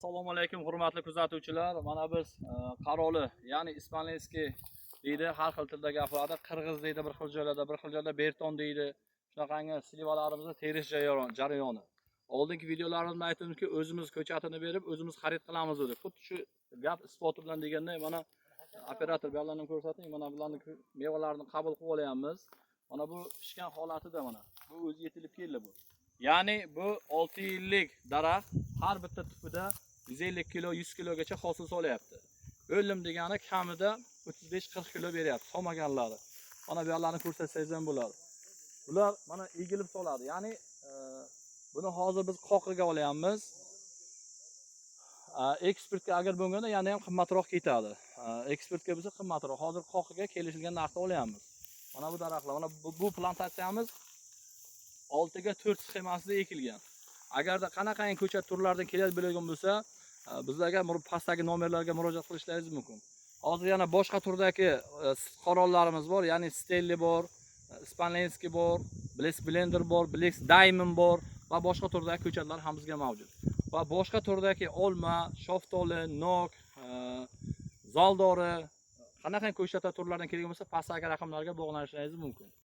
Assalomu alaykum, hurmatli kuzatuvchilar. Mana biz qaroli, ya'ni испанский deydi, har xil tilda gapiradi. Qirg'iz deydi bir xil joylarda, bir xil joyda berton deydi. Shunaqangi слива larimizni terish jarayoni. Oldingi videolarimizda aytdimki, o'zimiz ko'chatini berib, o'zimiz xarid qilamiz dedik. Xuddi shu gap isboti bilan deganday, mana operator, bu yoqlarni ko'rsating, mana bularni mevalarini qabul qilib olyapmiz. Mana bu pishgan holatida mana. Bu o'zi yetilib keldi bu. Ya'ni bu 6 yillik daraxt har bitta tupida 150 kilo, 100 kilogacha hosil solyapti. O'lim degani kamida 35-40 kilo beryapti solmaganlari. Mana bu yoqlarni ko'rsatsangiz ham bo'ladi. Bular mana egilib soladi. Ya'ni buni hozir biz qoqiga olyapmiz. Eksportga agar bo'lganda yana ham qimmatroq ketadi. Eksportga bo'lsa qimmatroq. Hozir qoqiga kelishilgan narxda olyapmiz. Mana bu daraxtlar, mana bu plantatsiyamiz 6 ga 4 sxemasida ekilgan. Agarda qanaqangi ko'chat turlaridan keladi biladigan bo'lsa, bizlarga pastdagi nomerlarga murojaat qilishlaringiz mumkin. Hozir yana boshqa turdagi qorollarimiz bor, ya'ni Stelli bor, Ispanlenskiy bor, Bless Blender bor, Bless Diamond bor va boshqa turdagi ko'chatlar ham bizga mavjud. Va boshqa turdagi olma, shaftoli, nok, zoldori, qanaqa ko'chatlar turlaridan kelgan bo'lsa, pastdagi raqamlarga bog'lanishingiz mumkin.